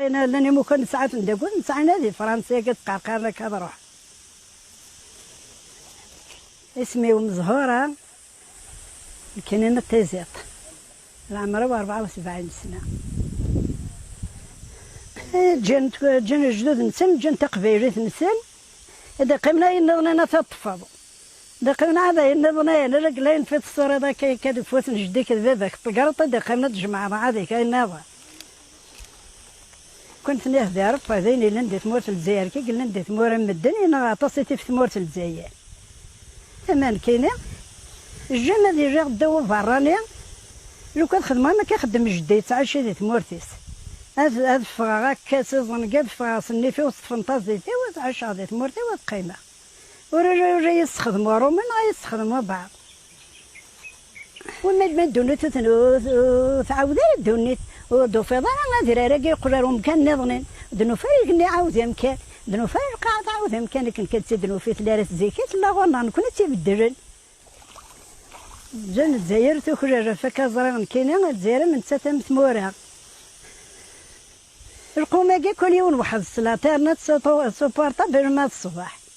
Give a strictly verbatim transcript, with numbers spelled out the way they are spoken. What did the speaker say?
Llan imukan nesɛa-ten deg wid nesɛan ad i Fransa-agi ttqerqaren akka ad ruḥ. Isem-iw Mezhura, nekkini n Tiziṭ. Leɛmer-iw rebɛa u sebɛin sna. Ǧǧan, ǧǧan lejdud-nsen, ǧǧan taqbaylit-nsen, ad qqimen ayen nniḍen ad t-teṭṭfeḍ. Ad qqimen ɛad ayen nniḍen, ayen ara yellan fi tessureḍ akka, akka deg ufus n jeddi-k d baba-k, tegreḍ ad qqimen ad tjemɛeḍ ɛad ayen nniḍen. Kun tnihdi Ṛebbi d ayen yellan di tmurt n Lezzayer, kik yellan di tmura n medden, yenɣa aṭas i tif tmurt n Lezzayer. Ama nekkini, jjem ad iliɣ ddaw uberrani, lukan xedmeɣ am akka xeddem jeddi yettɛaci di tmurt-is. Ad, ad ffɣeɣ akka s iẓengi, ad ffɣeɣ s nnif-iw, s tfenṭazit-iw, ad ɛaceɣ di tmurt-iw, ad qqimeɣ. Ur, ur, ur iyi-sexdem uṛumi neɣ ad iyi-sexdem ubeɛḍ. Wama ma ddunit ur ten-, ur, ur tɛawed ara ddunit, ur d-tufiḍ ara adrar-agi yeqqel ar umkan nniḍen, d-nufa ara igenni iɛawed amkan, d-nufa ara lqaɛa tɛawed amkan, akken kan tt-id-nufi tella ara tzikkit, tella ɣur-neɣ nekkni ad tt-ibeddlen. Ǧǧan Lezzayer tuklal ɣef akka ẓriɣ nekkini, Lezzayer am nettat am tmura. Lqum-agi kul yiwen weḥd-s, l'internet s upo-, s uportable ma d ṣṣbeḥ.